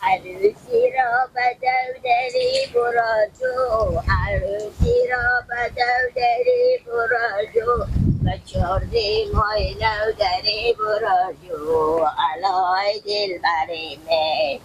عروسی را بدودری براجو، عروسی را بدودری براجو، بچاردی مای نودری براجو، علای دل بریمه.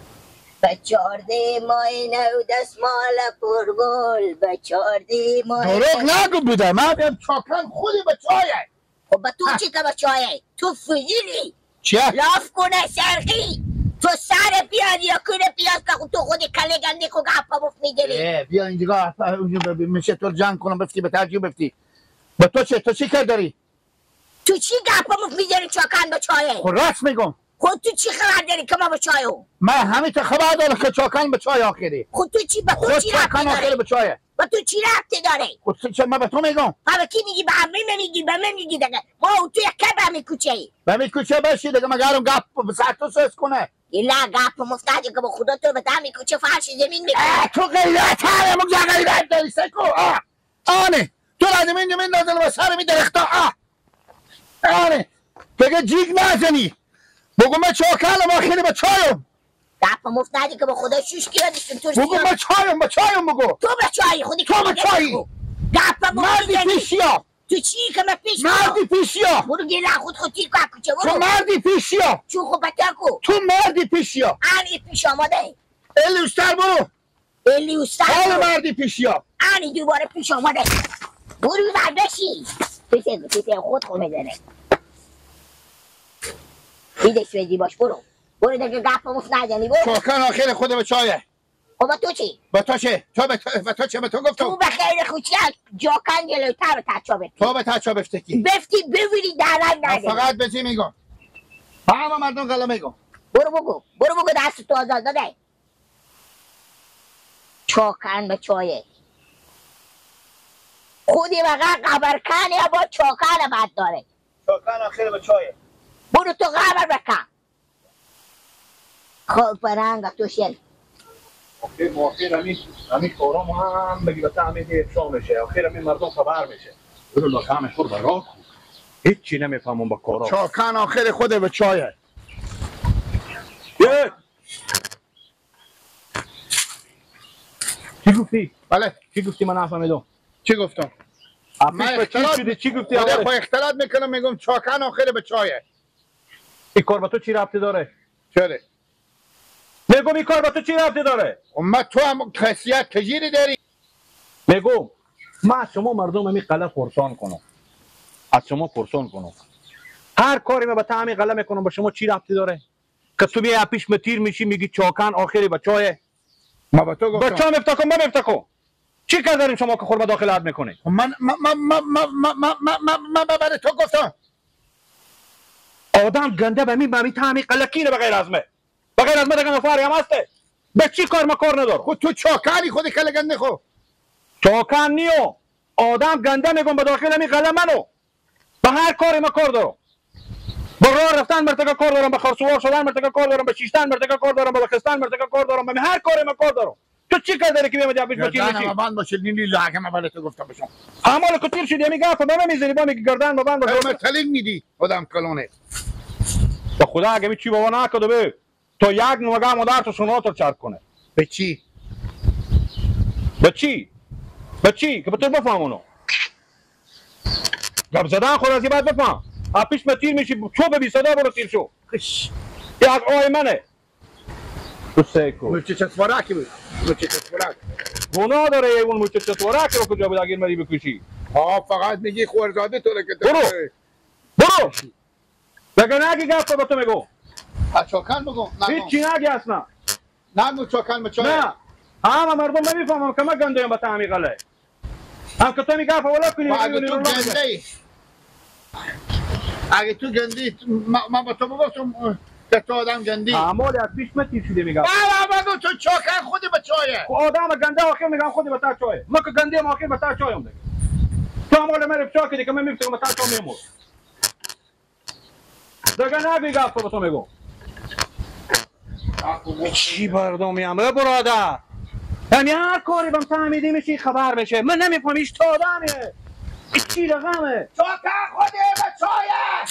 بچاردی مای نو دستمال پرگل، بچاردی مای. دروغ نگو بوده، من بیم چاکن خودی بچایه. خب به تو چی که بچایه؟ تو فضیلی. چیه؟ لاف کنه سرخی. تو سر پیاز یا کنه پیاز که تو خودی کله گنده کو گپا مفت میگیری. بیا اینجا میشه تو جنگ کنم بفتی به ترجیح بفتی. به تو چه؟ تو چی کار داری؟ تو چی گپا مفت میگیری چاکن به چایه؟ خب راست میگم. خود تو چی خبر داری که ما به چایو؟ من همین تو خبر دارم که چاکن به چای آخری. خود تو چی به تو چی ربطی داره؟ به چایه. به تو چی ربطی داره؟ خود چه من به تو میگم؟ به کی میگی؟ به عمه میگی؟ به من میگی دیگه. ما تو یک که به همین کوچه ای. به همین کوچه باشی دیگه مگرم گپ سر تو سس کنه. لا گپ مفتاجی که با خدا تو به همین کوچه فرش زمین میکنه. تو غیرت هره مگه غیرت داری سکو. آنه تو را زمین میندازن و سر می درختا. آنه دیگه جیگ نزنی. بگو من چاکلم آخری به چایم. گپ مفت ندی که با خدا شوش کردی تو. بگو من چایم به چایم بگو. تو به چای خودی تو به چای. گپ مفت مردی پیشیا. تو چی که من پیش مردی پیشیا. برو گیره خود خود تیر که کوچه برو. تو مردی پیشیا. چون خب بتر کو. تو مردی پیشیا. انی پیش آماده. الی اوستر برو. الی اوستر. حال مردی پیشیا. انی دوباره پیش آماده. برو ور بشی. پیش خود خو میزنه. بیدش بدی باش برو. برو دیگه گپ مفت نزنی برو. چاکن آخر خود به چایه. خب تو چی؟ به تو چه؟ تو به تو چه؟ به تو گفتم. تو به خیر خوشی جاکن جلوتر به تچا بفتی. تو به تچا بفتکی. بفتی ببینی درک نداری. فقط به چی میگم؟ همه مردم غلا میگم. برو بگو. برو بگو دست تو آزاد داده. چاکن به چایه. خودی وقت قبرکن یا با چاکن بد داره. چاکن آخر به چایه. برو تو قبر بکن. خب برنگ تو شل. آخر همین کارا ما هم بگی بتا همین افشا میشه. آخر همین مردم خبر میشه. برو لاکه همه خور برا کن. هیچی نمیفهمم با کارا. چاکن آخر خوده به چایه. چی گفتی؟ بله. چی گفتی من نفهمیدم. چی گفتم؟ من اختلاط چی گفتی؟ خود اختلاط میکنم میگم چاکن آخر به چایه. این کار با تو چی ربطی داره؟ چره؟ میگم این کار با تو چی ربطی داره؟ ما تو هم خاصیت تجیری داری. میگم من از شما مردم همین قله پرسان کنم. از شما پرسان کنم. هر کاری من به تا همین قله میکنم با شما چی ربطی داره؟ که تو میای پیش متیر میشی میگی چاکن آخری بچای. ما با تو گفتم. بچا مفتکن ما مفتکن. چی کار داریم شما که خورما داخل حد میکنید؟ من من من من من من من برای تو گفتم. آدم گنده به می تا همین قله کینه بغیر از من. بغیر از من دیگه نفری هم هسته. به چی کار ما کار ندارم؟ خود تو چاکنی خود کله گنده خو. چاکن نیو. آدم گنده میگم به داخل همین قله منو. به هر کاری ما کار دارم. به راه رفتن مرتکه کار دارم، به خرسوار شدن مرتکه کار دارم، به شیشتن مرتکه کار دارم، به بخستن مرتکه کار دارم، به هر کاری ما کار دارم. تو چی کار داری که میامدی پیش با تیر میشی؟ گردن بند باشه نیلی لاکه من برای تو گفتم بشم. اعمال که تیر شدی همین گپ به من میزنی با میگی گردن بند باشه. من تلین میدی آدم کلونه. به خدا اگه چی بابا نکده به تو یک نوگه مادر تو سونا تو چرک کنه. به چی؟ به چی؟ به چی؟ که به تو بفهمونو. گپ زدن خود از بعد بفهم. پیش ما تیر میشی چوب بی صدا برو تیر شو. یک آی منه. تو سیکو. مچه چسبارکی بود. مچه چسبارک. گناه داره اون مچه چسبارک رو کجا بود اگه مری بکشی؟ ها فقط میگی خورزاده تو رو که برو. برو. بگه نگی گپ به تو میگو. چاکن بگو. هیچی نگی اصلا. نگو چاکن به چای. نه. همه مردم نمیفهمم که من گنده ام به تعمی قله. هم که تو میگی گپ ولا کنی. اگه تو گنده ای. اگه تو گندی من با تو بگفتم که تو آدم گندی. اعمال از پیش من تیر شده میگم. نه بگو تو چاکن خودی به چایه. آدم گنده آخر میگم خودی به تا چایه. من که گنده ام آخر به تا چایم دیگه. تو اعمال من چا کردی که من میفتم به تا چا میمور. دیگه نگی گپ به تو میگم. چی بردم ام برادر؟ همین هر کاری بهم فهمیدی میشی خبر میشه. من نمیفهمم ایش تا آدمیه. چی رقمه؟ چاکن خودی به چایه.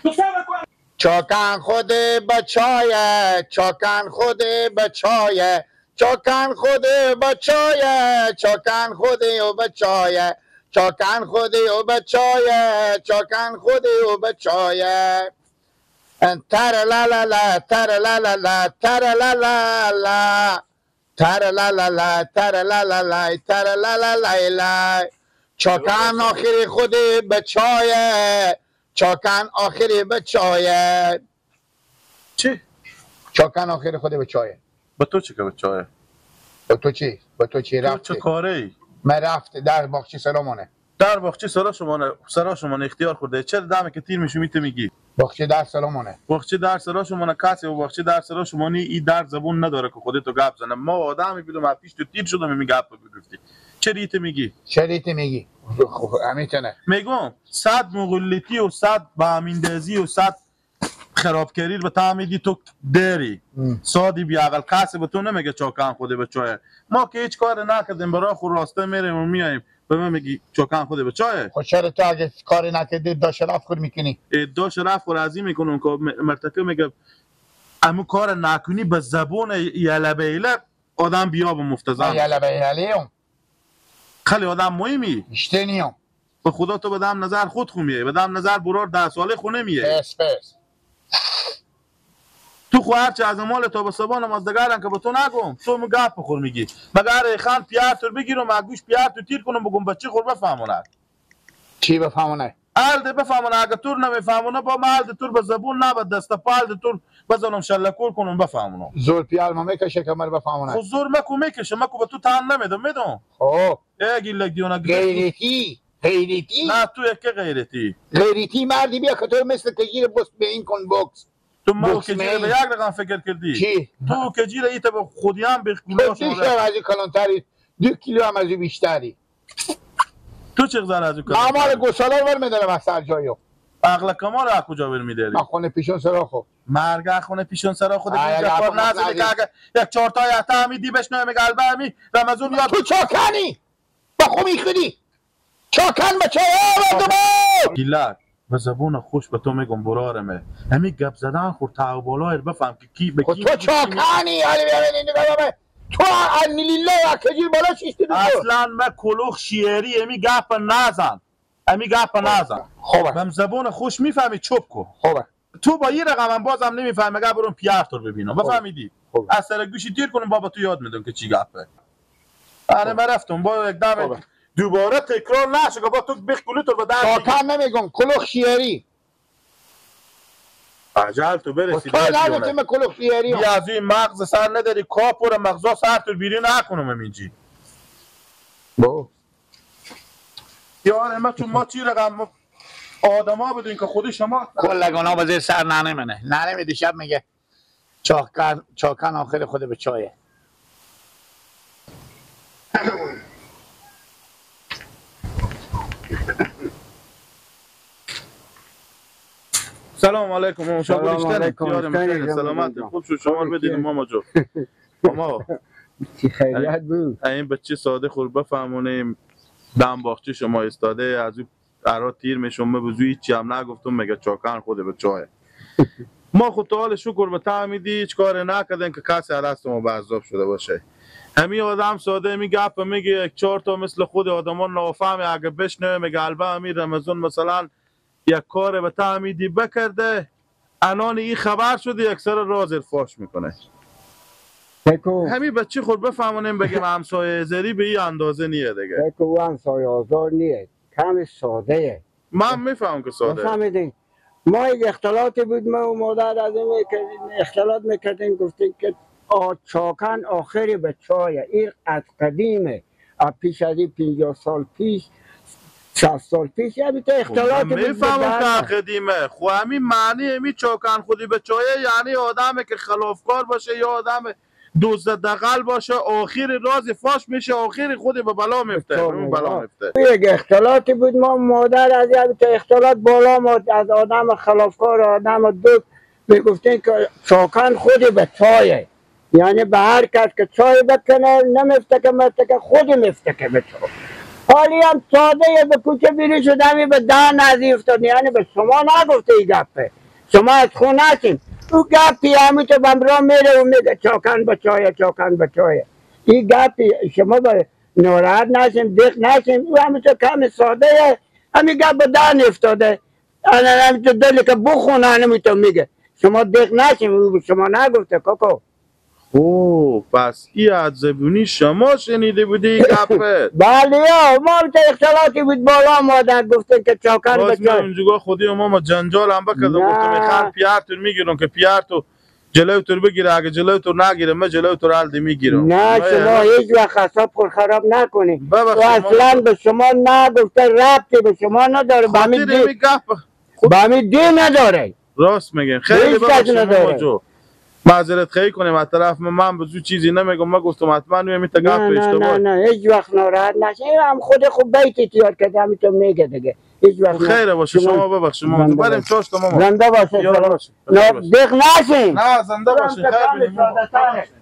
تو چه بکن؟ چاکن خود بچایه، چاکن خود بچایه، چاکن خود بچایه، چاکن خود بچایه، چاکن خود بچایه، چاکن خود بچایه. تر لا لا لا تر لا لا لا تر لا لا لا تر لا لا لا تر لا لا لا تر لا لا لا لا. چاکن آخری خود بچایه، چاکن آخری بچایه. چی؟ چاکن آخری خود بچایه. با تو چی که بچایه؟ با تو چی؟ با تو چی رفتی؟ تو چه کاره ای؟ من رفت در باغچه سرامانه. در باغچه سرا شمانه اختیار خورده. چرا دمه که تیر میشو میته میگی؟ باغچه در سرامانه. باغچه در سرا شمانه کسی و باغچه در سرا شمانه ای در زبون نداره که خودت تو گپ زنه. ما آدمی بودم از پیش تو تیر شدم می گپ بگفتی. چرا ایت میگی؟ چرا ایت میگی؟ امیتنه. میگم صد مغلطی و صد بامندازی و صد خرابکاری به تا میدی تو داری. سادی بی عقل کسی به تو نمیگه چاکن خود بچایه. ما که هیچ کار نکردیم برای خود راسته میریم و میایم. به من میگی چاکن خود بچایه؟ خب چرا تو اگه کاری نکردی دا شرف خور میکنی؟ دا شرف خور از این میکنم که مرتکه میگه امو کار نکنی به زبون یله بیله آدم بیا به مفتزن. یله بیله خیلی آدم مهمی. اشتنیم. به خدا تو بدم نظر خود خومیه، بدم نظر برار 10 ساله خونه میه. بس بس. تو خو هرچه از مال تا به صبح از دگرن که به تو نگم، تو مو گپ بخور میگی. مگر خان پیار تو بگیرم، گوش پیار تو تیر کنم بگم بچه خور بفهمونه. چی بفهمونه؟ الده بفهمونه، اگه تور نمیفهمونه با ما الده تور به زبون نه به دست پا الده تور بزنم شلکور کنم بفهمونه. زور پیال ما میکشه که مر بفهمونه. خو زور مکو میکشه، مکو به تو تن نمیدم میدم. خب ای گیلک دیونه غیرتی غیرتی. نه تو یک غیرتی. غیرتی مردی بیا که تو مثل کجیر بس به این کن بوکس. تو ما کجیر به یک رقم فکر کردی. چی؟ تو کجیر ایت به خودیان به تو چه از کلانتری 2 کیلو هم از بیشتری. تو چه زر از کلانتری؟ مال گوساله ور میدارم از سر جایو. عقل کمال از کجا ور میداری؟ من خونه پیشون سرا خو. مرگ خونه پیشون سرا خود اینجا کار نزدی که اگه یک چهار تا یه همی دی بشنوه میگه البه همی رمضان یاد. تو چاکنی با خو میخوری چاکن بچه ها. گیلک به زبون خوش به تو میگم برارمه همی گپ زدن خور تا بالای بفهم که کی به کی. تو چاکنی علی ببین تو انلیلا کجیر بالا چیستی تو. اصلا من کلوخ شیری همی گپ نزن، همی گپ نزن. خوبه بم زبون خوش میفهمی چوب کو. خوبه تو با یه رقم هم بازم نمیفهمی اگه برم پیار تو ببینم بفهمیدی. از سر گوشی تیر کنم بابا تو یاد میدم که چی گپه. آره من رفتم با یک دم دوباره تکرار نشه که با تو بخ کلو تو به در. چاکن نمیگم کلوخ شیری. عجل تو برسی. تو نگفتیم کلوخ شیری. بیا از این مغز سر نداری کاپور مغزا سر تو بیری نکنم اینجی. با یار ما چون ما چی رقم آدما بدین که خود شما کلگانا بزیر سر ننه منه. ننه می دیشب میگه چاکن چاکن آخر خود به چایه. سلام علیکم. سلام علیکم. سلامت خوب شو شما رو بدید ماما جو. ماما چی خیریت بود؟ این بچه ساده خور بفهمونیم دم باغچه شما ایستاده از او ارا تیر میشم بزوی هیچی هم نگفتم میگه چاکن خود به چایه. ما خود تا حال شکر به تعمیدی هیچ کار نکردیم که کسی دست ما به عذاب شده باشه. همین آدم ساده می گپ میگه یک چهار تا مثل خود آدمان نافهم اگه بشنوه میگه البه همین رمضان مثلا یک کار به تعمیدی بکرده الان این خبر شده یک سر راز فاش میکنه. همین بچه خود بفهمونیم بگیم همسایه زری به این اندازه نیه دیگه. بگو همسایه آزار نیه، کم ساده. من میفهم که ساده. فهمیدین ما یک اختلاطی بود ما و مادر از این اختلاط میکردیم گفتیم که چاکن آخری به چایه. این از قدیمه، از پیش از این 50 سال پیش 60 سال پیش یعنی تو اختلاط بود. میفهمم که قدیمه. خب همین معنی همین چاکن خودی به چایه یعنی آدمه که خلافکار باشه یا آدم دزد دغل باشه آخر راز فاش میشه آخر خود به بلا میفته. بلا میفته. یک اختلاطی بود ما مادر از یک تا اختلاط بالا ما از آدم خلافکار آدم دوست میگفتیم که چاکن خودی به چایه، یعنی به هر کس که چای بکنه نمیفته که مرتکه خودی میفته که به چای. حالی هم ساده به کوچه بیری شد همی به دهن نزدیک افتاد، یعنی به شما نگفته ای گپه، شما از خون نشین. او گپی همی تو بمرا میره و میگه چاکن بچایه چاکن بچایه. این گپی شما با ناراحت نشیم، دق نشیم. او همی تو کم ساده، همی گپ به دهن افتاده، همی تو دلی که بخونه همی تو میگه. شما دق نشیم، او شما نگفته کاکا. اوه پس ای از زبونی شما شنیده بودی گپه؟ بله ما هم اختلاطی بود بالا مادر گفته که چاکن باز بچای. من اونجا خودی و ما جنجال هم بکردم، گفتم میخوام پیارتون میگیرم که پیارتو جلوی تو بگیره، اگه جلوی تو نگیره من جلوی تو رالدی میگیرم. نه شما هیچ وقت حساب خود خراب نکنید. ببخشید و اصلا به شما نگفته، ربطی به شما نداره، به همین دی نداره. راست میگین، خیلی ببخشید ماما جو، معذرت خواهی کنیم از طرف من به چیزی نمیگم، من گفتم حتما میام تا گپ اشتباه. نه نه هیچ وقت ناراحت نشین، هم خود خوب بیت یاد کرده همین تو میگه دیگه. هیچ وقت خیر باشه شما ببخشید ماما، بریم چاشت ماما. زنده باشه، نه دق نشین. نه زنده باشین، خیر.